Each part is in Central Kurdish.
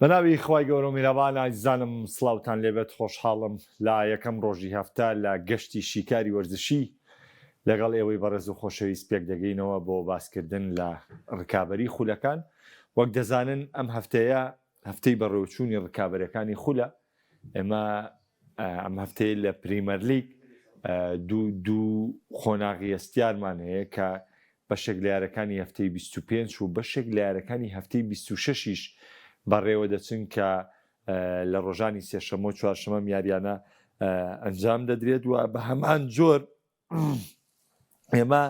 بەناوی خوای گەورەو میرەبان ئازیزانم سڵاوتان لێبێت خۆشحاڵم لە یەکەم ڕۆژی هەفتە لە گەشتی شیکاری وەرزشی لەگەڵ ئێوەی بەڕێز و خۆشەویست پێک دەگەینەوە بۆ باسکردن لە ڕکابەری خولەکان وەک دەزانن ئەم هەفتەیە هەفتەی بەڕێوچوونی ڕکابەرەکانی خولە ئێمە ئەم هەفتەیە لە پریمەرلیگ دوو دوو قۆناغی هەستیارمان هەیە کە بەشێک لە یارەکانی هەفتەی 25 و بەشێک لە یارەکانی هەفتەی 26یش بەڕێوە دەچن کە لە ڕۆژانی سێشەمە و چوارشەمەم یاریانە ئەنجام دەدرێت و بە هەمان جۆر ئێمە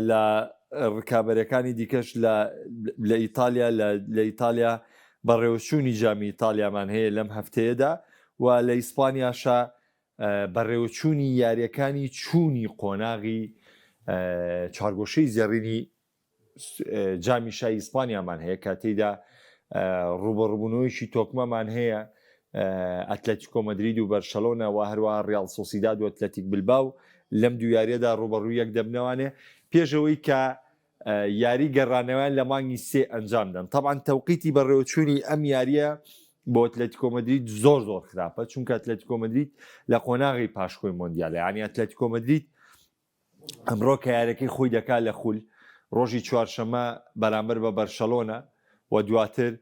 لە ڕکابەرەکانی دیکەش لە ئیتالیا لە ئیتالیا بەڕێوەچوونی جامی ئیتالیامان هەیە لەم هەفتەیەدا و لە ئیسپانیاشە بەڕێوەچوونی یاریەکانی چوونی قۆناغی چوارگۆشەی زێڕینی جامی شای ئیسپانیامان هەیە کە تێیدا ڕوبەڕبوونەوەیکی تۆکمەمان هەیە ئەتلەتیکۆ مەدرید و بەرشەلۆنە و هەروەها ڕیاڵ سۆسیداد و ئەتلەتیک بلباو لەم دوو یاریەدا ڕوبەڕوو یەک دەبنەوانێ پێشەوەی کە یاری گەڕانەوەیان لە مانگی سێ ئەنجام دەن طبعا تەوقیتی بەڕێوەچوونی ئەم یاریە بۆ ئەتلەتیکۆ مەدرید زۆر زۆر خراپە چونکە ئەتلەتیکۆ مەدرید لە قۆناغی پاشکۆی مۆندیالە یعنی ئەتلەتیکۆ مەدرید ئەمڕۆ کە یاریەکەی خۆی دەکات لە خول ڕۆژی چوارشەمە بەرامبەر بە بەرشەلۆنە و دواتر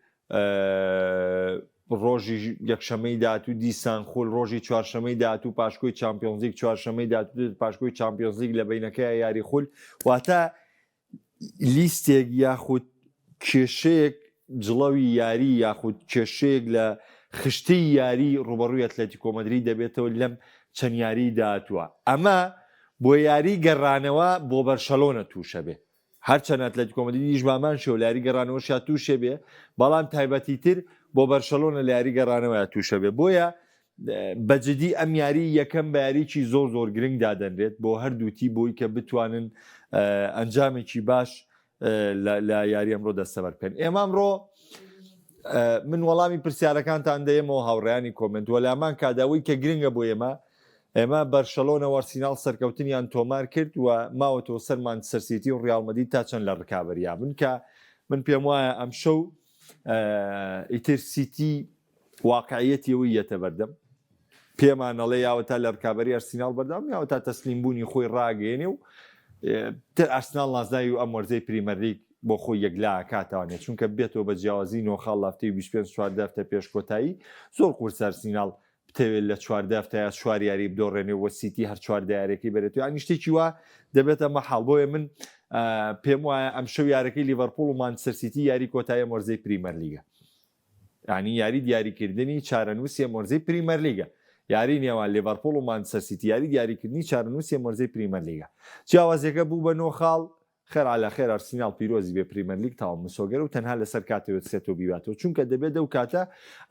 ڕۆژی یەکشەمەی داهاتوو دیسان خول ڕۆژی چوارشەمەی داهاتوو پاشکۆی چامپیۆنزلیگ چوارشەمەی داهاتوو پاشکۆی چامپیۆنزلیگ لە بینەکەی یاری خول واتە لیستێک یاخود کێشەیەک جڵەوی یاری یاخود کێشەیەک لە خشتەی یاری ڕوبەڕووی ئەتلەتیکۆ مەدرید دەبێتەوە لەم چەند یاری داهاتووە ئەمە بۆ یاری گەڕانەوە بۆ بەرشەلۆنە تووشە بێ هەرچەند ئەتلەتیکۆ مەدریدیش بامان شێوە لە یاری گەڕانەوەشیا تووشێ بێ بەڵام تایبەتی تر بۆ بەرشەلۆنە لە یاری گەڕانەوەیا تووشە بێ بۆیە بە جدی ئەم یاری یەکەم بە یاریی زۆر زۆر گرنگ دادەنرێت بۆ هەردوو تی بۆی کە بتوانن ئەنجامێکی باش لە یاری ئەمڕۆ دەستەبەر بکەن ئێمە ئەمڕۆ من وەڵامی پرسیارەکانتان دەیەمەوە هاوڕیانی comment وەلامان کاداوەی کە گرنگە بۆ ئێمە ئێمە بەرشەلۆنە وەرسیناڵ سەرکەوتنیان تۆمار کرد و ماوەتەوە سەر مانچستەر سیتی و ڕیاڵ مەدرید تا چەند لە ڕکابەریا بن کە من پێم وایە ئەمشەو ئیتر سیتی واقعیەتی ئەوەی یەتە بەردەم پێمان ئەڵێ یاوە تا لە رکابەری ئەرسیناڵ بەردەوام یاوە تا تەسلیم بوونی خۆی ڕاگەیەنێ و تر ئەرسناڵ نازناوی و ئەم وەرزەی پریمەرلیگ بۆ خۆی یەکلا کاتوانێت چونکە بێتەوە بە جیاوازی نۆ خاڵ لافتەی 25 چواردە هەفتە پێش کۆتایی زۆر قورسە ئەرسیناڵ بتەوێت لە چواردە هەفتەیا چوار یاری بدۆڕێنێ و سیتی هەر چواردە یاریەکەی بەرێت یانی شتێکی وا دەبێتە مەحاڵ بۆیە من پێم وایە ئەمشەو یارەکەی لیڤەرپوڵ و مانچستەر سیتی یاری کۆتایی ئەم وەرزەی پریمەرلیگە یانی یاری دیاریکردنی چارەنووسی ئەم وەرزەی پریمەرلیگە. یاری نێوان لیڤەرپوڵ و مانچستەر سیتی یاری دیاریکردنی چارەنووسی ئەم وەرزەی پریمەرلیگە. جیاوازیەکە بوو بە نۆ خاڵ، خێر عەلا خێر ئەرسیناڵ پیرۆزی بێ پریمەرلیگ تەواو مسۆگەرە و تەنها لەسەر کاتەوێت سێتۆ بیباتەوە چونکە دەبێت ئەو کاتە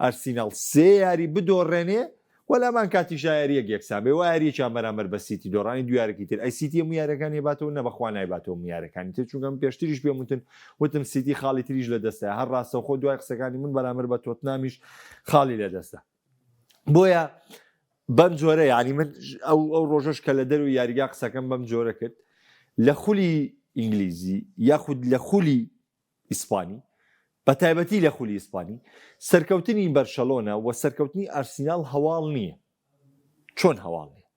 ئەرسیناڵ سێ یاری بدۆڕێنێ وە لەهەمان کاتیشا یاریەک یەکسان بێ وە یاریەکیان بەرامبەر بە سیتی دۆڕانی دوو یارەکی تر ئەی سیتی هەموو یاریەکانی ئەباتەوە نە بەخوا نایباتەوە هەموو یاریەکانی تر چونکە من پێشتریش پێم وتن وتم سیتی خاڵی تریش لە دەستە هەر ڕاستەوخۆ دوای قسەکانی من بەرامبەر بە تۆتنامیش خاڵی لە دەستە بۆیە بەم جۆرە یعنی من ئەو ئەو ڕۆژەش کە لە دەروی یاریگا قسەکەم بەم جۆرە کرد لە خولی ئینگلیزی یاخود لە خولی ئیسپانی، بەتایبەتی لە خولی ئیسپانی، سەرکەوتنی بەرشەلۆنە و سەرکەوتنی ئارسیناڵ هەواڵ نییە. چۆن هەواڵ نییە؟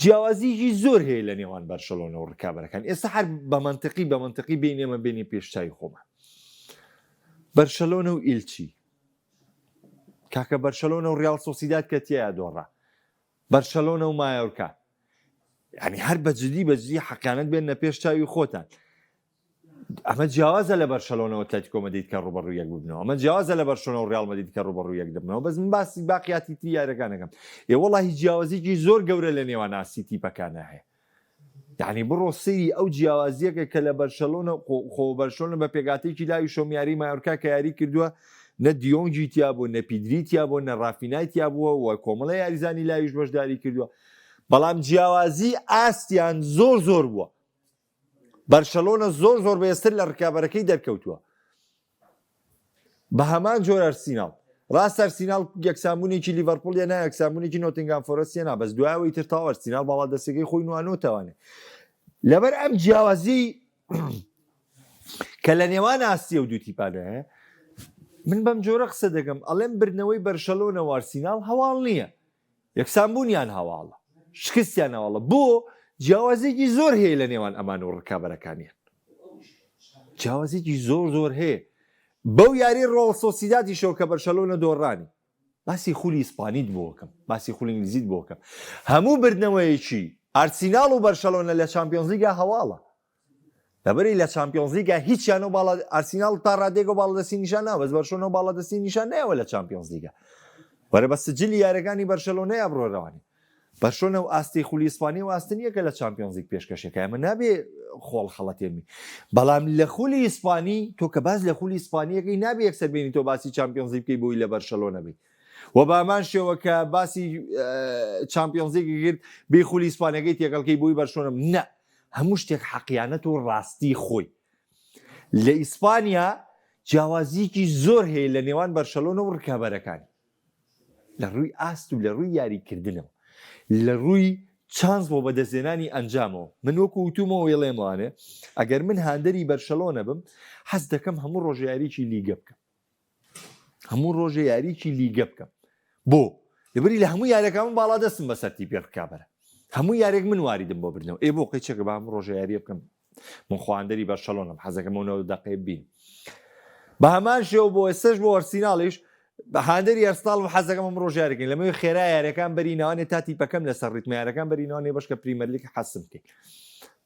جیاوازیی زۆر هەیە لە نێوان بەرشەلۆنە و ڕکابەرەکان. ئێستا هەر بە مەنتقی بە مەنتقی بێین ئێمە بێنی پێش چاوی خۆمان. بەرشەلۆنە و ئیلچی. کاکە بەرشەلۆنە و ڕیاڵ سۆسیداد کە تیایا دۆڕا. بەرشەلۆنە و مایۆرکا. یعنی هەر بە جدی بە جدی حەقیانەت بێننە پێش چاوی خۆتان. ئەمە جیاوازە لە بەرشەلۆنە و ئەتلەتیکۆ مەدرید کە ڕوبەڕوو یەک ببنەوە ئەمە جیاوازە لە بەرشۆنە و ڕیاڵ مەدرید کە ڕوبەڕوو یەک دەبنەوە بەس من باسی باقیاتی تری یاریەکانەکەم ئێ وەڵاهی جیاوازیکی زۆر گەورە لە نێوان ئاستی تیپەکانە هەیە یعنی بڕۆ سەیری ئەو جیاوازیەکە کە لە بەرشەلۆنە خۆ بەرشۆنە بە پێگاتێکی لاوی شۆمیاری مایۆرکا کە یاری کردووە نە دیۆنگی تیا بوو نە پیدری تیا بوو نە ڕافینای تیا بووە و کۆمەڵە یاریزانی لاویش بەشداری کردووە بەڵام جیاوازی ئاستیان زۆر زۆر بووە بەرشەلۆنە زۆر زۆر بەێزتر لە ڕکابەرەکەی دەرکەوتووە بە هەمان جۆر ئەرسیناڵ ڕاست ئەرسیناڵ یەکسانبوونێکی لیڤەرپوڵ یە نا یەکسانبوونێکی نۆتینگام فۆرست یە نا بەس دوایەوەی تر تاو ئەرسیناڵ باڵا دەستەکەی خۆی نوانۆتەوانێ لەبەر ئەم جیاوازی کە لە نێوان ئاستی و دوو تیپانە هەیە. من بەم جۆرە قسە دەکەم ئەڵێم بردنەوەی بەرشەلۆنە و ئارسیناڵ هەواڵ نییە یەکسانبوونیان هەواڵە شکستیان هەواڵە بۆ جیاوازێکی زۆر هەیە لە نێوان ئەمان و ڕکابەرەکانیان جیاوازێکی زۆر زۆر هەیە بەو یاری ڕۆڵ سۆسیدادیشەوە کە بەرشەلۆنە دۆڕانی باسی خولی ئیسپانیت بۆ کەم باسی خولی ئینگلیزیت بۆ کەم هەموو بردنەوەیەکی ئارسیناڵ و بەرشەلۆنە لە چامپیۆنزلیگا هەواڵە لەبەری لە چامپیۆنزلیگا هیچیان و باڵا ئارسیناڵ تا ڕادێک و باڵادەستی نیشان نا بەس بەرشەلۆنە و باڵادەستی نیشان نایەوە لە چامپیۆنزلیگا وەرە بە سجلی یارەکانی بەرشەلۆنەیە بڕۆ رەوانی بەرشۆنە و ئاستی خولی ئیسپانی و ئاست نییە کە لە چامپیۆنزلیگ پێشکەشێکە ئەمە نابێ خۆڵ خەڵەتێنمی بەڵام لە خولی ئیسپانی تۆ کە باس لە خولی ئیسپانیەکەی نابێ یەکسەر بینی تۆ باسی چامپیۆنزلیگ بکەی بۆی لە بەرشەلۆنە بی و بامان شێوە کە باسی چامپیۆنزلیگ کرد بی خولی ئیسپانیەکەی تێکەڵکەی بۆی بەرشۆنم نە هەموو شتێک حەقیانەت و ڕاستی خۆی لە ئیسپانیا جیاوازیکی زۆر هەیە لە نێوان بەرشەلۆنە و ڕکابەرەکانی لە ڕووی ئاست و لە ڕووی یاریکردنەوە لە ڕووی چانس بۆ بەدەستێنانی ئەنجامەوە من وەکو وتومەوە وێڵێمەوانێ ئەگەر من هاندەری بەرشەلۆنە بم حەز دەکەم هەموو ڕۆژ یاریی لیگە بکەم هەموو ڕۆژێ یاریی لیگە بکەم بۆ لەبری لە هەموو یاریەکان من باڵا دەستم بەسەر تیپی ڕکابەرە هەموو یارێک من واریدم بۆ بردنەوە ئێ بۆ قەیچەکە با هەموو ڕۆژە یاریە بکەم من خواندەری بەرشەلۆنم حەزەکەم ئەو 90 دقەیە بین بە هەمان شێوە بۆ ئێستاش بۆ ئەرسیناڵیش بە هاندەری ئەرسناڵ و حەزەکەم ئەم ڕۆژ یاریکەین لەمەوێ خێرا یاریەکان بەری ناوانێ تا تیپەکەم لەسەر ڕیتمە یارەکان بەری ناوانێ بەشکە پریمەرلیگ حەسم بکەین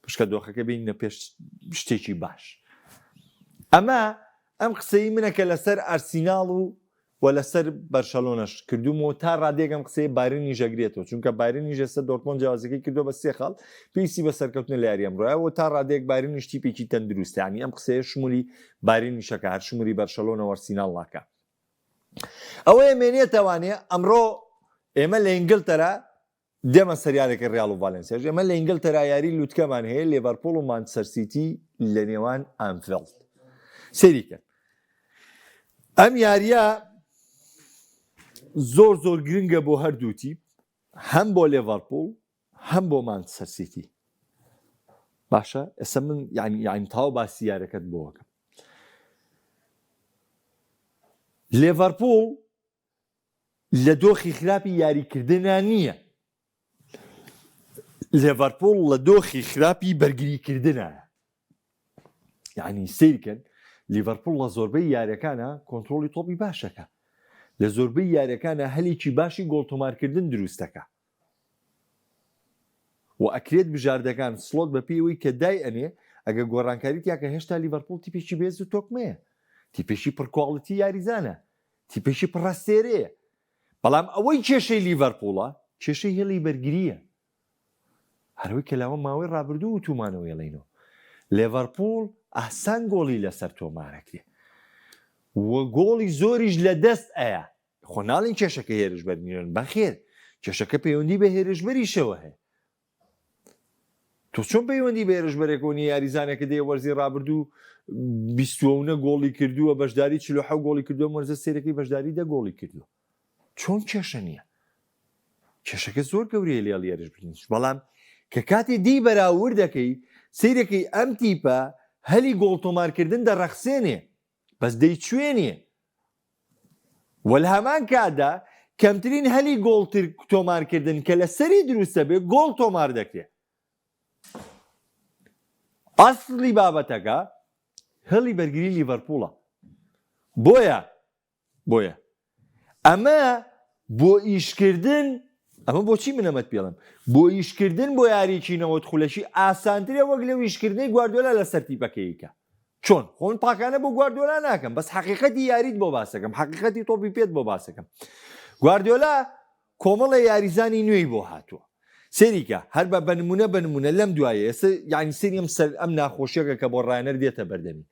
بەشکە دۆخەکە بینە پێش شتێکی باش ئەمە ئەم قسەی منە کە لەسەر ئەرسیناڵ و و لەسەر بەرشەلۆنەش کردوومە و تا ڕادەیەک ئەم قسەیە بایرنیش ئەگرێتەوە، چونکە بایرنیش ئێستا دۆرتمۆند جیاوازیەکەی کردووە بە سێ خاڵ، پێویستی بە سەرکەوتنە لە یاری ئەمڕۆیە و تا ڕادەیەک بایرنیش تیپێکی تەندروستە، یانی ئەم قسەیە شمولی بایرنیش ئەکا هەر شمولی بەرشەلۆنە و ئەرسیناڵ ناکا. ئەوەی ئەمێنێتەوانێ ئەمڕۆ ئێمە لە ئینگلتەرا دێمە سەر یاریەکەی ڕیاڵ و ڤالێنسیاش، ئێمە لە ئینگلتەرا یاری لوتکەمان هەیە لێڤەرپوڵ و مانچستەر سیتی لە نێوان ئانفێڵد. سەیری کەن ئەم یاریە زۆر زۆر گرنگە بۆ هەردوو تیپ هەم بۆ لێڤەرپوڵ هەم بۆ مانچستەر سیتی. باشە ئێستا من یعنی یعنی تاو باسی یارەکەت بۆ ئەکەم. لێڤەرپوڵ لە دۆخی خراپی یاریکردنا نییە، لێڤەرپوڵ لە دۆخی خراپی بەرگریکردنایە. یعنی سیرکەن لیڤەرپوڵ لە زۆربەی یاریەکانە کۆنترۆڵی تۆپی باشەکە لە زۆربەی یاریەکانە هەلێکی باشی گۆڵ تۆمارکردن دروستەکە و ئەکرێت بژاردەکان سڵۆت بە پێی کە دای ئەنێ ئەگە گۆڕانکاری تیاکە هێشتا لیڤەرپوڵ تیپێکی بێز و تۆکمەیە تیپێکی پڕ quality یاریزانە تیپێکی پڕ ئەستێرەیە، بەڵام ئەوەی کێشەی لیڤەرپوڵە کێشەی هێڵی بەرگرییە، هەروەی کە لەوە ماوەی ڕابردوو وتومانەوە هێڵینەوە لێڤەرپوڵ ئاسان گۆڵی لەسەر تۆمارەکرێ و گۆڵی زۆریش لە دەست ئەیا، خۆ ناڵین کێشەکە هێرشبەر نییە، بەخێر کێشەکە پەیوەندی بە هێرشبەریشەوە هەیە. تۆ چۆن پەیوەندی بە هێرشبەرێکەوە نیە یاریزانێکە دێ وەرزی ڕابردوو بیستوەونە گۆڵی کردووە بەشداری 46 گۆڵی کردووە وەرزە سێرەکەی بەشداری دە گۆڵی کردووە چۆن کێشە نییە کێشەکە زۆر گەورەیە لێڵ هێرش بینیش بەڵام کە کاتێ دی بەراورد دەکەی سیرەکەی ئەم تیپە هەلی گۆڵ تۆمارکردن دەڕەخسێنێ بەس دەیچوێنێ و لە هەمان کاتدا کەمترین هەلی گۆڵ تۆمارکردن کە لە سەری دروستە بێ گۆڵ تۆمار دەکرێ ئەسڵی بابەتەکە هێڵی بەرگری لیڤەرپوڵە بۆیە بۆیە ئەمە بۆ ئیشکردن ئەمە بۆچی من ئەمەت پێڵم بۆ ئیشکردن بۆ یاریی 90 خولەکی ئاسانترە وەک لەو ئیشکردنەی گواردیۆلا لەسەر تیپەکەیکە چۆن خۆن پاکانە بۆ گواردیۆلا ناکەم بەس حەقیقەتی یاریت بۆ باسەکەم حەقیقەتی تۆپی پێت بۆ باسەکەم گواردیۆلا کۆمەڵە یاریزانی نوێی بۆ هاتووە سەیریکە هەر بە بەنمونە بەنمونە لەم دوایە ئێستا یعنی سەیری ئەم سەر ئەم ناخۆشیەکە کە بۆ ڕایەنەر دێتە بەردەمی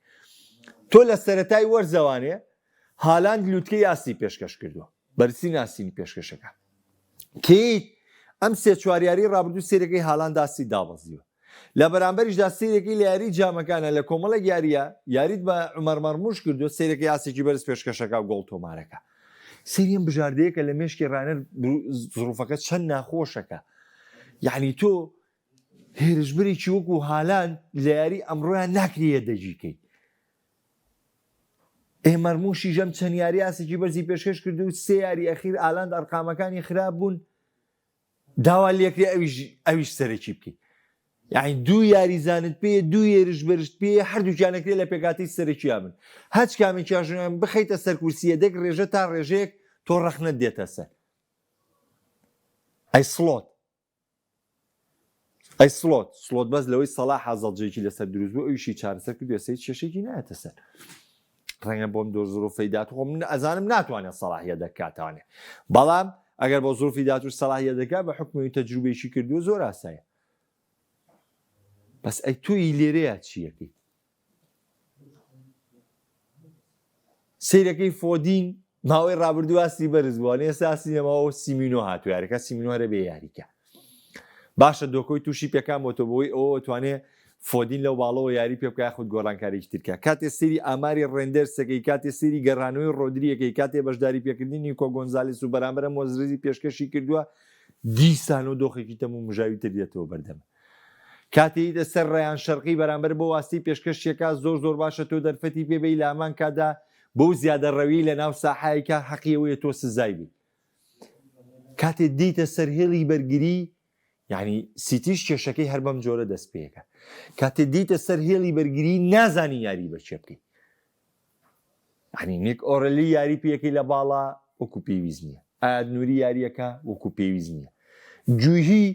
تۆ لە سەرەتای وەرزەوانێ هالاند لوتکەی ئاستی پێشکەش کردووە بەرزترین ئاستینی پێشکەشەکە کەیت ئەم سێ چوار یاری ڕابردوو سێرەکەی هالاند ئاستی دابەزیوە لە بەرامبەریشدا سەیرەکەی لە یاری جامەکانە لە کۆمەڵێک یاریە یاریت بە عومەر مەرموش کردو سەیرەکەی ئاستێکی بەرز پێشکەشەکە و گۆڵ تۆمارەکە سەیری ئەم بژاردەیە کە لە مێشکی ڕانەر زڕوفەکە چەند ناخۆشەکە یعنی تۆ هێرشبەرێکی وەکو هالاند لە یاری ئەمڕۆیان ناکرێ یەدەگیکەی. ئێ مەرموشیش ئەم چەند یاری ئاستێکی بەرزی پێشکەش کرد و سێ یاری ئەخیر ئالاند ئەرقامەکانی خراپ بوون داوا لێکرێ ئەویش ئەویش سەرەکی بکەیت یعنی دوو یاریزانت پێ دوو یێرش بەرشت پێ هەردووکیانەکرێ لە پێکاتی سەرەکییا بن هەچ کامێکیان بخیتە سەر کورسیە دەک ڕێژە تا ڕێژەیەک تۆ ڕەخنەت دێتە سەر ئەی سڵۆت ئەی سڵۆت سڵۆت بەس لەوەی سەڵاح زەڵجێکی لەسەر دروست بوو ئەویشی چارەسەر کردو ئێستا هیچ کێشێکی نایەتە سەر ڕەنگە بۆم دۆ زروفەی دات خۆ من ئەزانم ناتوانێت سەڵاح یەدەکاتوانێ بەڵام ئەگەر بۆ زروفی داتوش سەڵاح یەدەکا بە حکومی تەجروبێکی کردووە زۆر ئاسایە بەس ئەی تۆی لێرەیە چیەکەی سەیرەکەی فۆدین ماوەی ڕابردوو ئاستی بەرز بووە ئێستا ئاستی نەماوە سیمینۆ هاتوو یاریکە سیمینۆ هەرە بێ یاریکە باشە دۆکۆی تووشی پێکان بۆ تۆ بۆی ئەوە توانێ فۆدین لەو باڵەوە یاری پێ بکە یاخود گۆڕانکاریی ترکە کاتێ سری ئاماری ڕێندەرسەکەی کاتێ سری گەڕانەوەی ڕۆدریەکەی کاتێ بەشداری پێکردنی نیکۆ گۆنزالیس و بەرامبەرە مۆزرزی پێشکەشی کردووە دیسان و دۆخێکی تەم و مژاوی تر دێتەوە بەردەم کاتێ یتە سەر ڕەیان شەرقی بەرامبەر بۆ واستی پێشکەش چێکا زۆر زۆر باشە تۆ دەرفەتی پێ بەی لامان کادا بەو زیادە ڕەوی لە ناو ساحایکا حەقی ئەوەیە تۆ سزای بی کاتێ دیتە سەر هێڵی بەرگری یعنی سیتیش کێشەکەی هەر بەم جۆرە دەست پێەکە کاتێ دیتە سەر هێڵی بەرگری نازانی یاری بە چێ بکەی یعنی نیک ئۆرلی یاری پێەکەی لە باڵا وەکو پێویست نییە ئایا نوری یاریەکە وەکو پێویست نییە گوێهی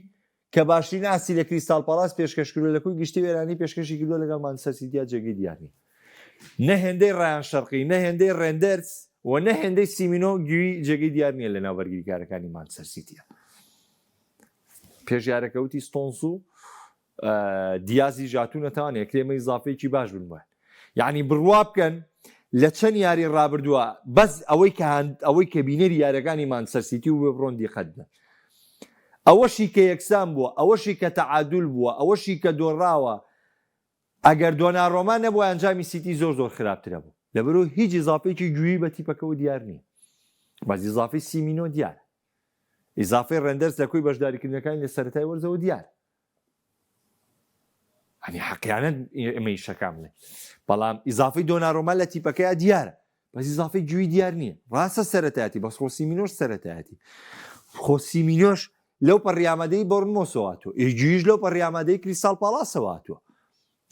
کە باشترین ئاستی لە کریستاڵ پاڵاس پێشکەش کردووە لە کۆی گشتی وێرانی پێشکەشی کردووە لەگەڵ مانچستەر سیتیا جێگەی دیار نییە. نە هێندەی ڕایان شەرقی، نە هێندەی ڕێندەرس و نە هێندەی سیمینۆ گوی جێگەی دیار نییە لەناو بەرگریکارەکانی مانچستەر سیتیا. پێش یارەکە وتی ستۆنز و دیازی ژاتوونەتەوان یەکرێمە ئیزافەیەکی باش بن بۆیان. یعنی بڕوا بکەن لە چەند یاری ڕابردووە بەس ئەوەی کە ئەوەی کە بینەری یارەکانی مانچستەر سیتی و بڕۆن دیقەت بدەن ئەوەشی کە یەکسان بووە ئەوەشی کە تەعادول بووە ئەوەشی کە دۆڕاوە ئەگەر دۆنارۆما نەبووە ئەنجامی سیتی زۆر زۆر خراپترە بوو لەبەرو هیچ ئیزافەیەکی گویی بە تیپەکەوە دیار نییە بەس ئیزافەی سیمینۆ دیارە ئیزافەی ڕێندەرس لە کۆی بەشداریکردنەکانی لە سەرەتای وەرزەوە دیارە ئەنی حەقیانە ئێمە ئیشەکان بڵێ بەڵام ئیزافەی دۆنارۆما لە تیپەکەیا دیارە بەس ئیزافەی گوی دیار نییە ڕاستە سەرەتایەتی بەس خۆ سیمینۆش سەرەتایەتی خۆ سیمینۆش لەو پەڕیامادەی بۆرنمۆسەوە هاتووە ئێگویش لەو پەڕیامادەی کریستاڵ پاڵاسەوە هاتووە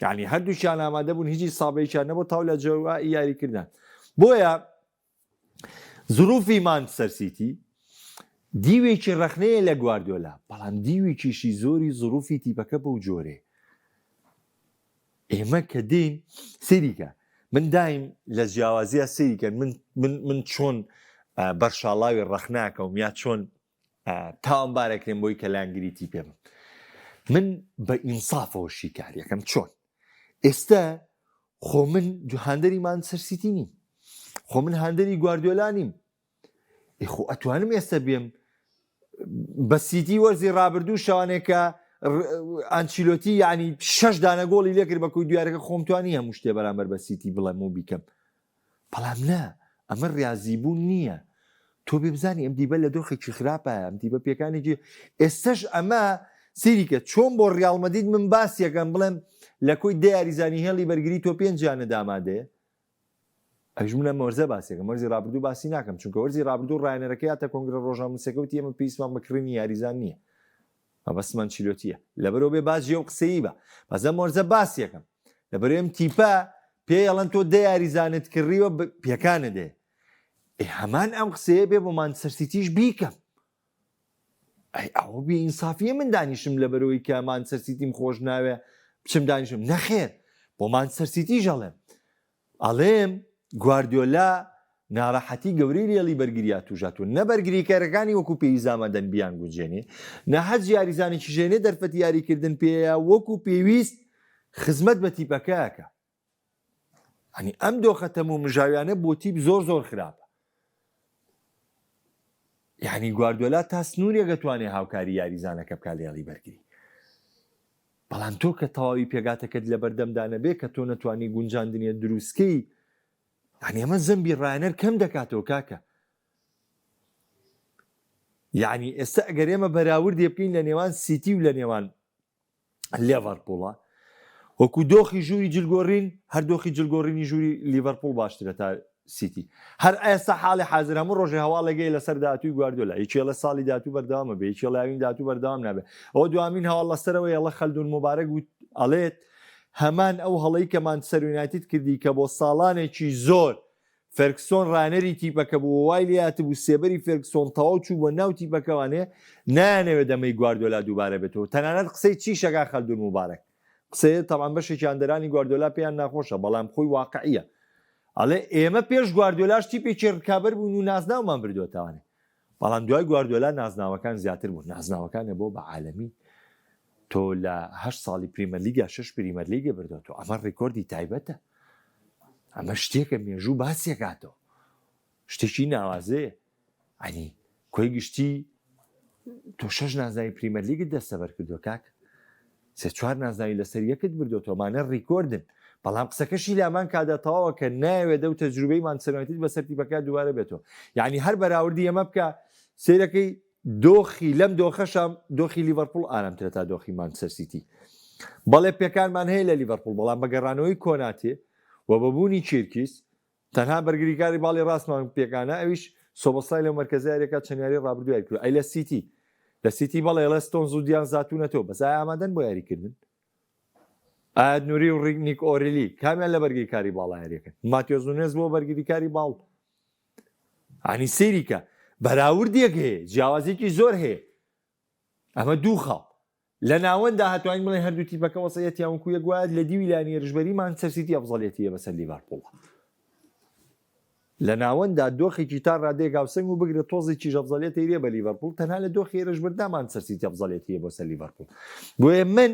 یعنی هەردووکیان ئامادە بوون هیچی سابەیەکیان نەبوو تاو لە جەوا یاریکردن بۆیە زروفی مانچستەر سیتی دیوێکی ڕەخنەیە لە گواردیۆلا، بەڵام دیوێکیشی زۆری زروفی تیپەکە بەو جۆرەیە. ئێمە کە دێین سەیریکە من دایم لە جیاوازیە سەیریکەن من من من چۆن بەرشاڵاوی ڕەخناکەوم یا چۆن تاوانبارەکرێن بۆی کە لایەنگری تیپێ بم من بە ئینسافەوە شیکاریەکەم چۆن ئێستا خۆ من هاندەری مانچستەر سیتی نیم خۆ من هاندەری گواردیۆلا نیم خۆ ئەتوانم ئێستا بێم بە سیتی وەرزی ڕابردوو شەوانێکە ئەنچیلۆتی یعنی شەش دانە گۆڵی لێکرد بە کۆی دوارەکە خۆم توانی هەموو شتێ بەرامبەر بە سیتی بڵێم و بیکەم بەڵام نا ئەمە ڕاضی بوون نییە تۆ بێ بزانی ئەم دیبە لە دۆخێکی خراپە ئەم دیبە پێکانێکی ئێستش ئەمە سیریکە چۆن بۆ ڕیاڵ مەدید من باس یەکەم بڵێم لە کۆی دە یاریزانی هێڵی بەرگری تۆ پێنجیانە دامادەیە ئەویش منە مەرزە باسێکە مەرزی ڕابردوو باسی ناکەم چونکە وەرزی ڕابردوو ڕایەنەرەکە یاتە کۆنگرە ڕۆژنامەنووسەکە وتی ئێمە پێویستمان بە کڕینی یاریزان نییە مەبەستمان چیلۆتیە لەبەرەوە بێ باجی ئەو قسەی بە بەس ئەم وەرزە باس یەکەم لەبەرەوە ئەم تیپە پێیەڵەن تۆ دە یاریزانت کڕیوە پێکانە دێ ئێ هەمان ئەم قسەیە بێ بۆ مانچستەر سیتیش بیکەم ئەی ئەوە بێ ئینسافیە من دانیشم لەبەرەوەی کە مانچستەر سیتیم خۆش ناوێ بچم دانیشم نەخێر بۆ مانچستەر سیتیش ئەڵێم ئەڵێم گواردیۆلا ناڕەحەتی گەورەی لێڵی بەرگریا توژاتوە نە بەرگریکەرەکانی وەکو پێویست ئامادەن بیان گونجێنێ نە هەچ یاریزانێکی ژێنێ دەرفەتی یاریکردن پێیە وەکو پێویست خزمەت بە تیپەکەکە ئەنی ئەم دۆخە تەم و مژاویانە بۆ تیپ زۆر زۆر خراپە یعنی گواردۆلا تا سنوورێک دەتوانێت هاوکاری یاریزانەکە بکات لێڵی بەرگری بەڵام تۆ کە تەواوی پێگاتەکەت لە بەردەمدا نەبێ کە تۆ نەتوانی گونجاندنیە دروستکەی یعنی ئەمە زەمبی ڕایەنەر کەم دەکاتەوە کاکە یعنی ئێستا ئەگەر ئێمە بەراوردێ بکەین لە نێوان سیتی و لە نێوان لێڤەرپوڵە وەکو دۆخی ژووری جلگۆڕین هەر دۆخی جلگۆڕینی ژووری لیڤەرپوڵ باشترە تا. سیتی. هەر ئێستا حاڵی حازر هەموو ڕۆژێ هەواڵێک هەیە لەسەر داهاتووی گواردیۆلا، یەکێ ئەڵێ ساڵی داهاتوو بەردەوام ئەبێ، یەکێ ئەڵێ هاوین داهاتوو بەردەوام نابێ. ئەوە دوامین هەواڵ لەسەرەوەی ئەڵێ خەلدون موبارەک وت ئەڵێت هەمان ئەو هەڵەی کە مانچستەر یونایتد کردی کە بۆ ساڵانێکی زۆر فێرگسۆن ڕانەری تیپەکە بوو و وای لێهاتبوو سێبەری فێرگسۆن تەواو چووبووە ناو تیپەکەوانێ نایانەوێت ئەمەی گواردیۆلا دووبارە بێتەوە تەنانەت قسەی چیشەکا خەلدون موبارەک قسەیە تەبعەن بەشێکی هاندەرانی گواردیۆلا پێیان ناخۆشە بەڵام خۆی واقعیە ئەڵێ ئێمە پێش گواردیۆلاش تیپێکی ڕکابەر بووین و نازناومان بردووەتەوانێ بەڵام دوای گواردیۆلا نازناوەکان زیاتر بوون نازناوەکانە بۆ بە عالەمی تۆ لە هەشت ساڵی پریمەرلیگا شەش پریمەرلیگە بردووەتەوە ئەمە ڕیکۆردی تایبەتە ئەمە شتێکە مێژوو باسیەکاتەوە شتێکی ناوازەیە ئەنی کۆی گشتی تۆ شەش نازناوی پریمەرلیگت دەستەبەر کردووە کاک سێ چوار نازناوی لەسەر یەکت بردووە مانە ڕیکۆردن بەڵام قسەکەشی لامان کادا تەواوە کە ناوێت ئەو تەجروبەی مانچستەر یونایتد بەسەر تیپەکە دووبارە بێتەوە یعنی هەر بەراوردی ئەمە بکە سەیرەکەی دۆخی لەم دۆخەشە دۆخی لیڤەرپوڵ ئارامترە تا دۆخی مانچستەر سیتی بەڵێ پێکانمان هەیە لە لیڤەرپوڵ بەڵام بە گەڕانەوەی کۆناتێ و بەبوونی کیرکیس تەنها بەرگریکاری باڵی ڕاستمان پێکانە ئەویش سۆبۆسلای لەو مەرکەزە یاریەکە چەند یاری ڕابردوو یاری کردووە ئەی لە سیتی لە سیتی بەڵێ ئەڵێ ستۆنز و دیان زاتوونەتەوە بەس ئایا ئامادەن بۆ یاریکردن ئایا نوری و ڕیک ئۆریلی کامیان لە بەرگریکاری باڵا یاریەکەن ماتیۆس نونێز بۆ بەرگریکاری باڵ ئەنی سەیریکە بەراوردێک هەیە جیاوازێکی زۆر هەیە ئەمە دوو خاڵ لە ناوەندا هەتوانین بڵێین هەردوو تیپەکە وەزعیەتیان وەکو یەک وایە، لە دیوی لایەنی هێرشبەری مانچستەر سیتی ئەفزەڵیەتی هەیە بەسەر لیڤەرپوڵ. لە ناوەندا دۆخێکی تا رادەیەک هاوسەنگ و بگرە تۆزێکیش ئەفزەڵیەت هەیە بە لیڤەرپوڵ، تەنها لە دۆخی هێرشبردنا مانچستەر سیتی ئەفزەڵیەتی هەیە بۆ سەر لیڤەرپوڵ. بۆیە من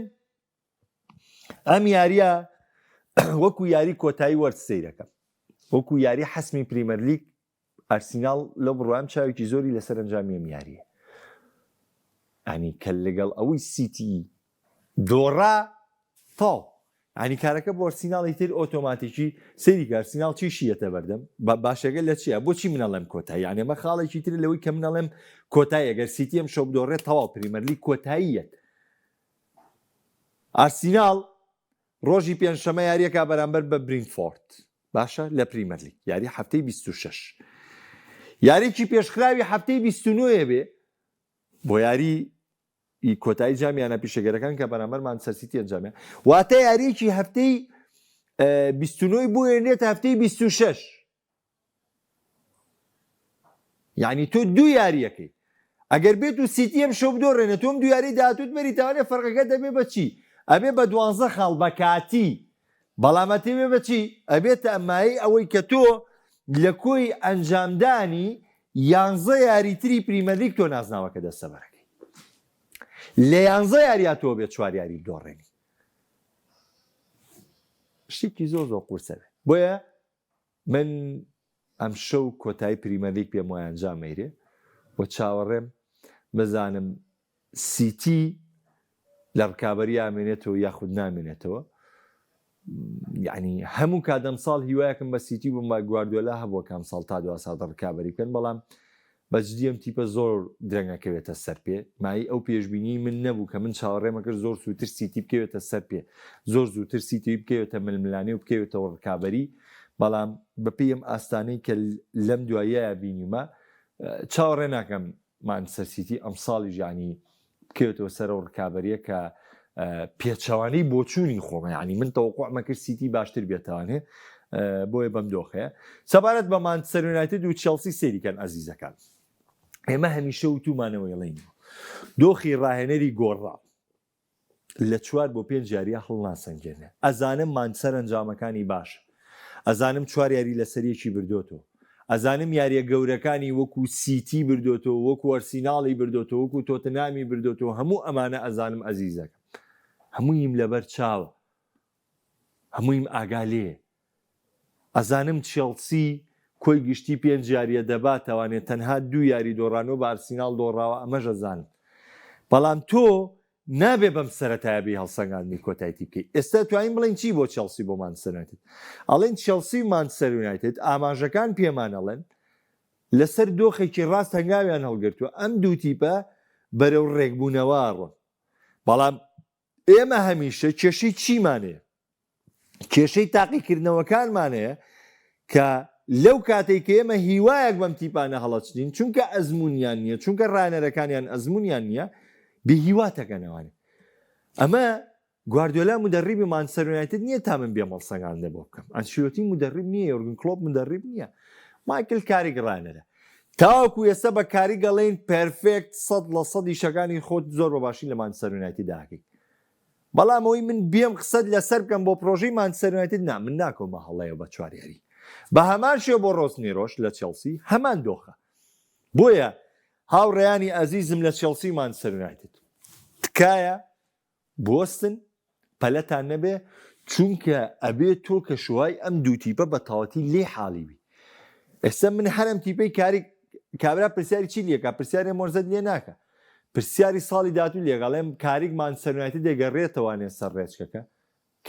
ئەم یاریە وەکو یاری کۆتایی وەرز سەیرەکەم، وەکو یاری حەسمی پریمەرلیگ ئارسیناڵ لەو بڕوایەم چاوێکی زۆری لەسەر ئەنجامی ئەم یارییە ینی کە لەگەڵ ئەوەی سیتی دۆڕا تاو ینی کارەکە بۆ ئەرسیناڵی تر ئۆتۆماتیکی سەیری کە ئەرسیناڵ چیشیەتە بەردەم باشەکە لە چیە بۆچی منەڵێم کۆتایی یعنی ئەمە خاڵێکی تر لەوەی کە منەڵێم کۆتایی ئەگەر سیتی ئەم شەو بدۆڕێت تەواو پریمەرلیگ کۆتاییەت ئارسیناڵ ڕۆژی پێنجشەمە یاریەکە بەرامبەر بە برینفۆرد باشە لە پریمەرلیگ یاری هەفتەی 26 یاریی پێشخراوی هەفتەی 29 بێ بۆ یاری کۆتایی جامیانە پیشەگەرەکان کە بەرامبەر مانچستەر سیتی ئەنجامیان واتە یاریەکی هەفتەی 29 بۆ ێنێت هەفتەی 26 یعنی تۆ دوو یاریەکەی ئەگەر بێت و سیتی ئەم شەو بدۆڕێنێ تۆم دوو یاری داهاتووت بەریتانیا فەرقەکە دەبێ بە چی ئەبێ بە دوانزە خاڵ بە کاتی بەڵام ئەتەوێ بە چی ئەبێتە مایەی ئەوەی کە تۆ لە کۆی ئەنجامدانی یانزە یاری تری پریمەرلیگ تۆ نازناوەکە دەستەبەرەکەی لە یانزە یاریا تۆ بێ چوار یاری بدۆڕێنی شتێکی زۆر زۆر قورسە بێ بۆیە من ئەمشەو کۆتایی پریمەرلیگ پێم وایە ئەنجام ئەیرێ و چاوەڕێم بزانم سیتی لە ڕکابەری ئامێنێتەوە یاخود نامێنێتەوە یعنی هەموو کادەم ساڵ هیوایەکم بە سیتی بووم بە گواردیۆلا هەبووە کام ساڵ تا دوا ساتە ڕکابەری بکەن بەڵام بە جدی ئەم تیپە زۆر درەنگ ئەکەوێتە سەر پێ، مایەی ئەو پێشبینیەی من نەبوو کە من چاوەڕێم ئەکرد زۆر زووتر سیتی بکەوێتە سەر پێ، زۆر زووتر سیتی بکەوێتە ململانێ و بکەوێتەوە ڕکابەری، بەڵام بەپێی ئەم ئاستانەی کە لەم دواییەیا بینیومە چاوەڕێ ناکەم مانچستەر سیتی ئەمساڵیش یانی بکەوێتەوە سەر ئەو ڕکابەریە کە پێچەوانەی بۆچوونی خۆمە یعنی من تەوەقعمە کرد سیتی باشتر بێتوانێ بۆیە بەم دۆخەیە سەبارەت بە مانچستەر یونایتد و چێڵسی سەیریکەن ئەزیزەکان ئێمە هەمیشە وتومانەوەی ڵین دۆخی ڕاهێنەری گۆڕا لە چوار بۆ پێنج یاریە هەڵناسەنگێنێ ئەزانم مانچسەر ئەنجامەکانی باشە ئەزانم چوار یاری لەسەر یەکی بردۆتەوە ئەزانم یاریە گەورەکانی وەکو سیتی بردۆتەوە وەکو ئەرسیناڵی بردۆتەوە وەکو تۆتنامی بردۆتەوە هەموو ئەمانە ئەزانم ئەزیزەکەم هەموویم لەبەر چاوە هەموویم ئاگا لێیە ئەزانم چێڵسی کۆی گشتی پێنج یاریە دەباتەوانێ تەنها دوو یاری دۆڕانوە بە ئارسیناڵ دۆڕاوە ئەمەش ئەزانم بەڵام تۆ نابێ بەم سەرەتایە بێی هەڵسەنگاندنی کۆتایتی بکەی ئێستا توانین بڵێین چی بۆ چێڵسی بۆ مانچستەر یونایتد ئەڵێن چێڵسی و مانچستەر یونایتد ئاماژەکان پێمان ئەڵێن لەسەر دۆخێکی ڕاست هەنگاویان هەڵگرتووە ئەم دوو تیپە بەرەو ڕێکبوونەوە ئەڕۆن بەڵام ئێمە هەمیشە کێشەی چیمان هەیە کێشەی تاقیکردنەوەکانمان هەیە کە لەو کاتەی کە ئێمە هیوایەک بەم تیپانە هەڵەچنین چونکە ئەزموونیان نییە چونکە ڕانەرەکانیان ئەزموونیان نییە بێ هیواتەکەنەوانێ ئەمە گواردیۆلا مودەڕیبی مانچستەر یونایتد نییە تا من بێم هەڵسەنگاندنە بۆ بکەم. ئەنشیلۆتی مودەڕیب نییە، یۆرگن کلۆپ مودەڕیب نییە. مایکل کاریک ڕانەرە. تاوەکو ئێستا بە کاریک ئەڵێین perfect 100% ئیشەکانی خۆت زۆر بە باشی لە مانچستەر یونایتد ئەکەی. بەڵام ئەوەی من بێم قسەت لەسەر بکەم بۆ پرۆژەی مانچستەر یونایتد نا من ناکەومە هەڵەیەوە بە چوار یاری. بە هەمان شێوە بۆ ڕۆسنیرۆش لە چێڵسی هەمان دۆخە. بۆیە هاوڕێیانی ئەزیزم لە چێڵسی و مانچستەر یونایتد تکایە بوەستن پەلەتان نەبێ چونکە ئەبێ تۆ کەشوهای ئەم دوو تیپە بە تەواتی لێ حاڵی بی ئێستا من هەر ئەم تیپەی کاری کابرا پرسیاری چی لێکا پرسیاری مۆرزەت لێ ناکە پرسیاری ساڵی داتوو لێگەڵێم کاریک مانچستەر یونایتد دەگەڕێتەوانێ سەر ڕێچکەکە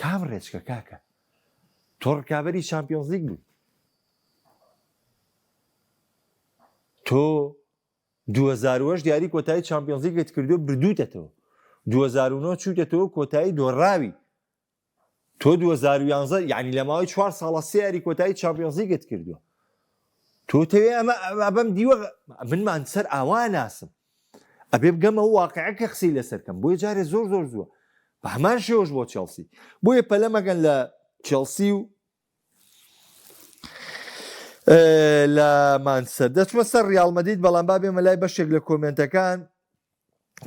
کام ڕێچکە کاکە تۆ ڕکابەری چامپیۆنزلیگ بووی تۆ 2008 یاری کۆتایی چامپیۆنزلیگت کردووە بردووتەتەوە 2009 چوویتەتەوە کۆتایی دۆڕاوی تۆ 2011 یعنی لە ماوەی چوار ساڵە سێ یاری کۆتایی چامپیۆنزلیگت کردووە تۆ تەوێ ئەمە ئەبەم دیوە من مانچسەر ئاوا ناسم ئەبێ بگەمە واقعە کە قسەی لەسەر کەم بۆیە جارێ زۆر زۆر زووە بە هەمان شێوەش بۆ چێڵسی بۆیە پەلە مەگەن لە چێڵسی و لە مانچستەر دەچمە سەر ریال مەدید بەڵام با بێمە لای بەشێک لە کۆمێنتەکان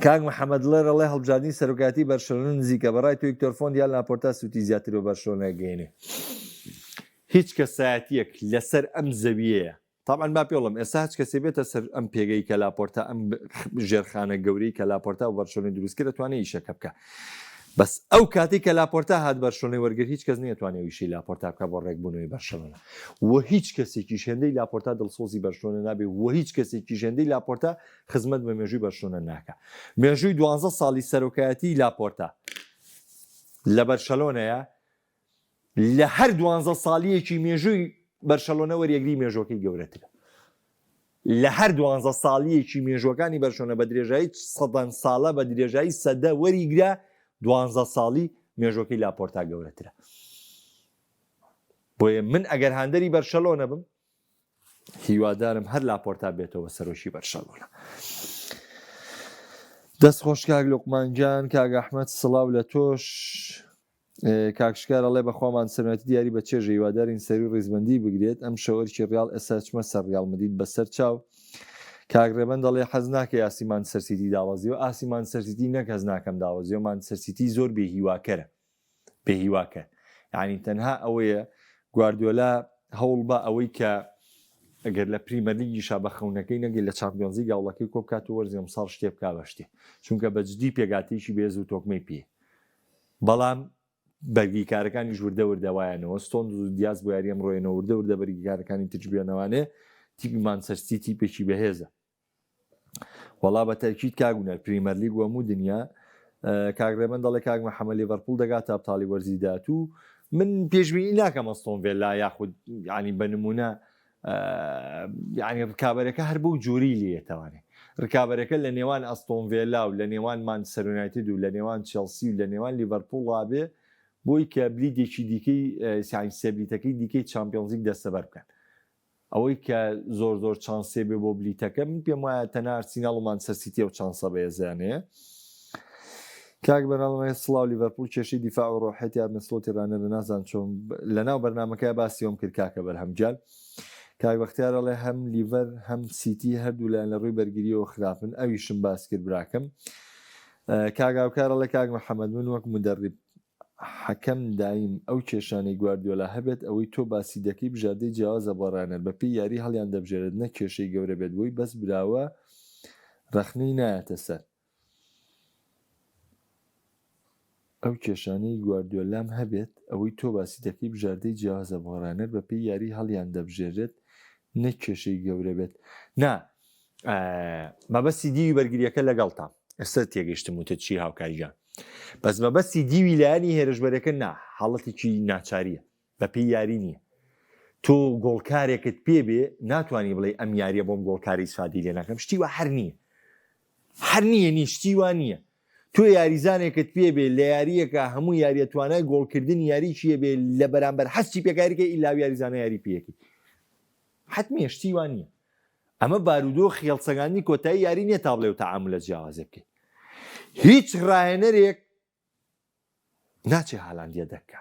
کاک محەممەد ڵێر ئەڵێ هەڵبژاردنی سەرۆکایەتی بەرشەلۆنە نزیکە بەڕای تۆ هیکتۆر فۆنت یان لاپۆرتا سوودی زیاتر بە بەرشەلۆنە گەیەنێ هیچ کەسایەتیەک لەسەر ئەم زەویەیە تەبعەن با پێڵم ئێستا هەچ کەسێ بێتە سەر ئەم پێگەی کە لاپۆرتا ئەم ژێرخانە گەورەی کە لاپۆرتا و بەرشۆنەی دروست کرد دەتوانێت ئیشەکە بکە بەس ئەو کاتێک کە لاپۆرتا هات بەرشۆنەی وەرگر هیچ کەس نیەتوانێت ئیشی لاپۆرتا بکە بۆ ڕێکبوونەوەی بەرشەلۆنە و هیچ کەسێکیش هێندەی لاپۆرتا دڵسۆزی بەرشلۆنە نابێ و هیچ کەسێکیش هێندەی لاپۆرتا خزمەت بە مێژووی بەرشلۆنە ناکا مێژووی دوانزە ساڵی سەرۆکایەتی لاپۆرتا لە بەرشەلۆنەیە لە هەر دوانزە ساڵیەکی مێژووی بەرشەلۆنە وەریەگری مێژوەکەی گەورەترە لە هەر دوانزە ساڵیەکی مێژوەکانی بەرشۆنە بە درێژایی سەدان ساڵە بە درێژایی سەدە وەریگرە دوانزە ساڵی مێژوەکەی لاپۆرتا گەورەترە بۆیە من ئەگەر هاندەری بەرشەلۆنە بم هیوادارم هەر لاپۆرتا بێتەوە سەرۆکی بەرشەلۆنە. دەست خۆش کاک لوقمان گیان کاک ئەحمەد سڵاو لە تۆش کاک شکار ئەڵێ بەخوا مانچستەر یونایتد یاری بە چێژە هیوادارین سەروی ڕیزبەندی بگرێت ئەم شەو ئەرکی ڕیاڵ ئێستا چمە سەر ڕیاڵ مدید بەسەر چاو کاک ڕێبەند دەڵێ حەز ناکەی ئاستی مانچستەر سیتی داوەزیەوە ئاستی مانچستەر سیتی نەک هەز ناکەم داوەزیەوە مانچستەر سیتی زۆر بێ هیواکەرە بێ هیواکەر یعنی تەنها ئەوەیە گواردیۆلا هەوڵ بە ئەوەی کە ئەگەر لە پریمەرلیگیشا بە خەونەکەی نەگەی لە چامپیۆنزی گاوڵەکەی کۆ بکات و وەرزی ئەمساڵ شتێ بکا بە شتێ چونکە بە جدی پێگاتێکی بێز و تۆکمەی پێ بەڵام بەرگیکارەکانیش وردە وردە وایانەوە ستۆنز و دیاز بۆ یاری ئەمڕۆیەنەوە وردە وردە بەرگیکارەکانی ترش بێنەوانێ تیپی مانچستەر سیتی تیپێکی بەهێزە وەڵا بە تەئکید کاک هونەر پریمەرلیگ و هەموو دنیا کاک ڕێبەند دەڵێ کاک محەممەد لیڤەرپوڵ دەگاتە ئەبتاڵی وەرزی داهاتوو من پێشبینی ناکەم ئەستۆن ڤێلا یاخود ینی بە نمونە ینی ڕکابەرەکە هەر بەو جۆری لێتەوانێ ڕکابەرەکە لە نێوان ئەستۆن ڤێلا و لە نێوان مانچستەر یونایتد و لە نێوان چێڵسی و لە نێوان لیڤەرپوڵ وابێ بۆی کە بلیتێکی دیکەی سیانی سێ بلیتەکەی دیکەی چامپیۆنزلیگ دەستەبەر بکەن ئەوەی کە زۆر زۆر چانسێ بێ بۆ بلیتەکە من پێم وایە تەنها ئارسیناڵ و مانچستەر سیتی ئەو چانسە بەهێزیان هەیە. کاک بەناڵمە سڵاو لیڤەرپوڵ کێشەی دیفاع و ڕۆحێتی ئارنە سلۆتی ڕانەرە نازان چۆن لەناو بەرنامەکە باسی ئەوم کرد کاکە بەرهەم گیان کاک بەختیار ئەڵێ هەم لیڤەر هەم سیتی هەردوو لایەن لە ڕووی بەرگریەوە خراپن ئەویشم باس کرد براکەم کاک هاوکار ئەڵێ کاک محەممەد من وەک مدەڕیب حەکەم دایم ئەو کێشانەی گواردیۆلا هەبێت ئەوەی تۆ باسی دەکەی بژاردەی جیاوازە بۆ ڕانەر بەپێی یاری هەڵیان دەبژێرێت نەک کێشەی گەورە بێت بۆی بەس براوە ڕەخنەی نایەتە سەر. ئەو کێشانەی گواردیۆلام هەبێت ئەوەی تۆ باسی دەکەی بژاردەی جیاوازە بۆ ڕانەر بەپێی یاری هەڵیان دەبژێرێت نەک کێشەی گەورە بێت نا مەبەستی دیوی بەرگریەکە لەگەڵتام ئێستا تێگەیشتم وتت چی هاوکاری گیان بەس مەبەستی دیوی لایەنی هێرشبەرەکە نا حاڵەتێکی ناچاریە بەپێی یاری نییە تۆ گۆڵکارێکت پێ بێ ناتوانانی بڵێ ئەم یاریە بۆم گۆڵکاری سادی لێ ناکەم شتی وا هەر نییە هەر نییە نی شتی وا نییە تۆ یاریزانێکت پێ بێ لە یاریەکە هەموو یاریە توانای گۆڵکردنی یاریکیە بێ لە بەرامبەر هەستی پێکاریکە ئیلا یاریزانە یاری پێەکەی. حتمیە شتی وان نییە ئەمە بارودۆخی هەڵسەنگاندنی کۆتایی یاری نییە تا بڵێ و تەعامولە جیاوازێ بکەیت هیچ ڕاهێنەرێک ناچێ هالاند یەدەک کا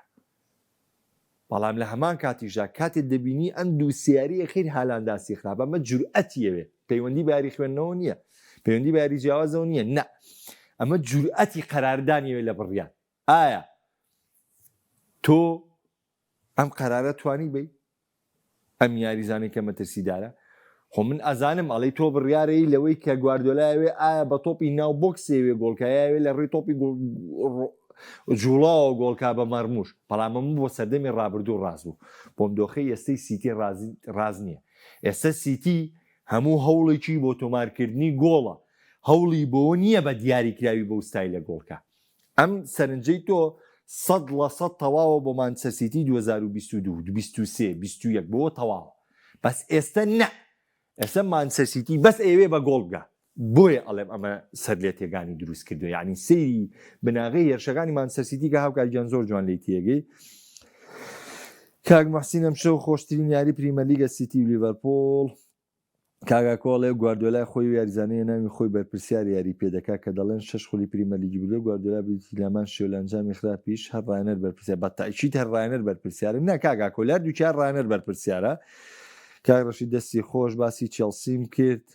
بەڵام لە هەمان کاتیشدا کاتێ دەبینی ئەم دوو سیاری ئەخیر هالاند ئاستی خراپە ئەمە جورئەتی ئەوێ پەیوەندی بە یاری خوێندنەوە نییە پەیوەندی بە یاری جیاوازەوە نییە نە ئەمە جورئەتی قەراردانی ئەوێ لە بڕیار ئایا تۆ ئەم قەرارە توانی بی ئەم یاریزانەی کە مەترسیدارە خۆ من ئەزانم ئەڵێی تۆ بڕیارەی لەوەی کە گواردیۆلا ئەوێ ئایا بە تۆپی ناو بۆکس ئەوێ گۆڵکا یا ئەوێ لە ڕێی تۆپی جوڵاوە گۆڵکا بە مەرموش بەڵام ئەمە بۆ سەردەمی ڕابردوو ڕاست بوو بۆم دۆخەی ئێستەی سیتی ڕاز نییە ئێستا سیتی هەموو هەوڵێکی بۆ تۆمارکردنی گۆڵە هەوڵی بۆ نییە بە دیاریکراوی بەو ستایلە گۆڵکا ئەم سەرنجەی تۆ 100% تەواوە بۆ مانچستەر سیتی 2022 23 21 بۆ تەواوە بەس ئێستا نە ئێستا مانچستەر سیتی بەس ئەیەوێ بە گۆڵ بگا بۆیە ئەڵێم ئەمە سەر لێ تێگانی دروست کردو یعنی سەیری بناغەی هێرشەکانی مانچستەر سیتی کە هاوکار گیان زۆر جوان لێی تێگەی کاک محسین ئەمشەو خۆشترین یاری پریمەرلیگە سیتی و لیڤەرپۆڵ کاک ئاکۆ ئەڵێ گواردیۆلای خۆی و یاریزانانی ناوی خۆی بەرپرسیار یاری پێدەکا کە دەڵێن شەش خولی پریمەرلیگی بردوە گواردیۆلا بریتی لامان شێوە لە ئەنجامی خراپیش هەر ڕاهێنەر بەرپرسیار بە تەئکید هەر ڕاهێنەر بەرپرسیارە نا کاک ئاکۆ لە هەردووکیان ڕاهێنەر بەرپرسیارە کاک ڕەشید دەستی خۆش باسی چێڵسیم کرد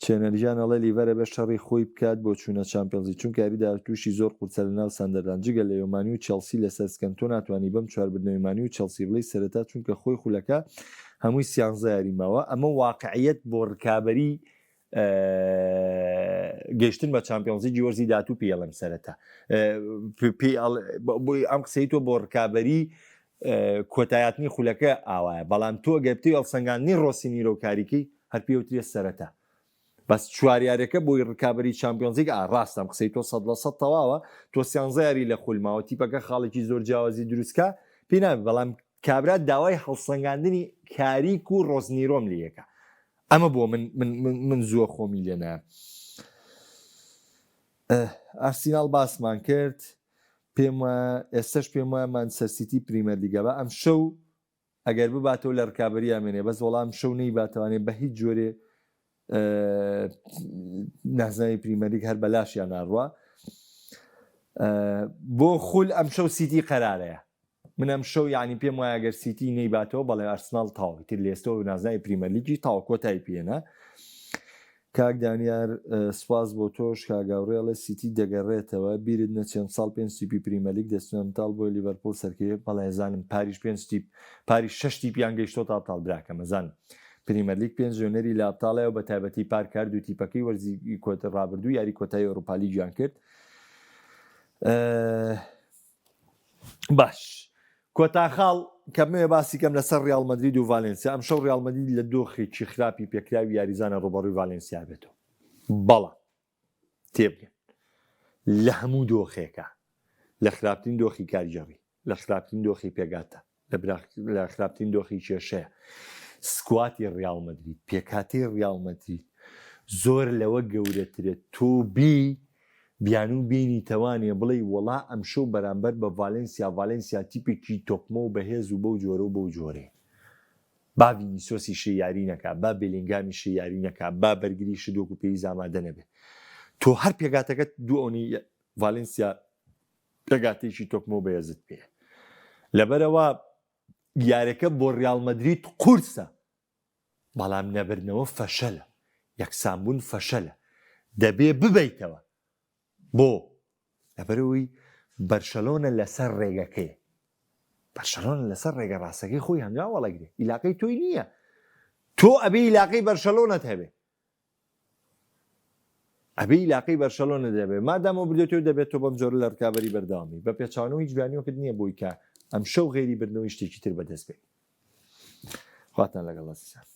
چێنەرگیان ئەڵێ لیڤەر ئەبێ شەڕی خۆی بکات بۆ چوونە چامپیۆنزلیگ چونکە یاری داهاتووشی زۆر قورسە لەناو سەندەرلاند جگە لە یۆمانی و چێڵسی لەسەر سکەن تۆ ناتوانی بەم چوار بردنەوەی مانی و چێڵسی بڵێی سەرەتا چونکە خۆی خولەکە هەمووی سیانزە یاری ماوە ئەمە واقعیەت بۆ رکابەری گەیشتن بە چامپیۆنزلیگی وەرزی داهاتوو پێی ئەڵێم سەرەتا پێی ئەم قسەی تۆ بۆ رکابەری کۆتایاتنی خولەکە ئاوایە بەڵام تۆ گەر بتەوێ هەڵسەنگاندنی ڕۆسینیرۆ و کاریکی هەر پێوترێ سەرەتا بەس چوار یاریەکە بۆی ڕکابەری چامپیۆنزلیگ ئا ڕاستە ئەم قسەی تۆ سەد لە سەد تەواوە تۆ سیانزە یاری لە خول ماوە تیپەکە خاڵێکی زۆر جیاوازی دروستکا پێی نابێ بەڵام کابرا داوای هەڵسەنگاندنی کاریک و ڕۆزنیرۆم لێیەکە ئەمە بۆ من من من من زووە خۆمی لێ نایەم ئارسیناڵ باسمان کرد پێم وایە ئێستەش پێم وایە مانچستەر سیتی پریمەرلیگە بە ئەمشەو ئەگەر بباتەوە لە رکابەری ئامێنێ بەس وەڵا ئەمشەو نەیباتەوانێ بە هیچ جۆرێ نازناوی پریمەرلیگ هەر بەلاشیان ناڕوا بۆ خول ئەمشەو سیتی قەرارەیە من ئەمشەو یانی پێم وایە گەر سیتی نەیباتەوە بەڵێ ئەرسناڵ تەواو ئیتر لێستەوە نازناوی پریمەرلیگی تەواو کۆتایی پێنا کاک دانیار سوپاس بۆ تۆش کاک هاوڕێ ئەڵێ سیتی دەگەڕێتەوە بیرت نەچێ ئەمساڵ پێنج تیپی پریمەرلیگ دەچنە ئەبتاڵ بۆیە لیڤەرپوڵ سەرکەوێ بەڵێ ئەزانم پاریش پێنج تیپ پاریش شەش تیپیان گەیشتۆتە ئەبتاڵ براکەم ئەزانم پریمەرلیگ پێنج نوێنەری لە ئەبتاڵەیە و بە تایبەتی پار کە هەردوو تیپەکەی وەرزی کۆت ڕابردوو یاری کۆتایی ئەوروپالیگیان کرد باش کۆتا خاڵ کە بمەوێ باسی کەم لەسەر ریال مەدرید و ڤالێنسیا ئەمشەو ریال مەدرید لە دۆخێکی خراپی پێکراوی یاریزانە ڕوبەڕووی ڤالێنسیا بێتەوە بەڵام تێبگەن لە هەموو دۆخێکە لە خراپترین دۆخی کارگێڕی لە خراپترین دۆخی پێگاتە لە خراپترین دۆخی کێشەیە squad ی ریال مەدرید پێکهاتەی ریال مەدرید زۆر لەوە گەورەترە تۆ بی بیانوو بینیتەوانێ بڵێی وەڵا ئەمشەو بەرامبەر بە ڤالێنسیا ڤالێنسیا تیپێکی تۆکمە و بەهێز و بەو جۆرە و بەو جۆرەیە با ڤینیسۆسیشی یاری نەکا با بێلینگامیشی یاری نەکا با بەرگریشت وەکو پێویست ئامادە نەبێ تۆ هەر پێکهاتەکەت دوو ئەونەی ڤالێنسیا پێکهاتەیەکی تۆکمە و بەهێزت پێیە لەبەرئەوە یاریەکە بۆ ریال مەدرید قورسە بەڵام نەبردنەوە فەشەلە، یەکسانبوون فەشەلە، دەبێ ببەیتەوە. بۆ؟ لەبەرئەوەی بەرشەلۆنە لەسەر رێگەکەیە. بەرشەلۆنە لەسەر رێگە راستەکەی خۆی هەنگاو هەڵەگرێ، ئیلاقەی تۆی نییە. تۆ ئەبێ ئیلاقەی بەرشەلۆنەت هەبێ. ئەبێ ئیلاقەی بەرشەلۆنەت هەبێ. مادام ئەو بردێتەوە دەبێت تۆ بەم جۆرە لە رکابەری بەردەوام بی. بە پێچەوانەوە هیچ بیانوویەکت نییە بۆی کە ئەمشەو غەیری بردنەوەی شتێکی تر بەدەست بێنی. خواتان لەگەڵ ئازیزان.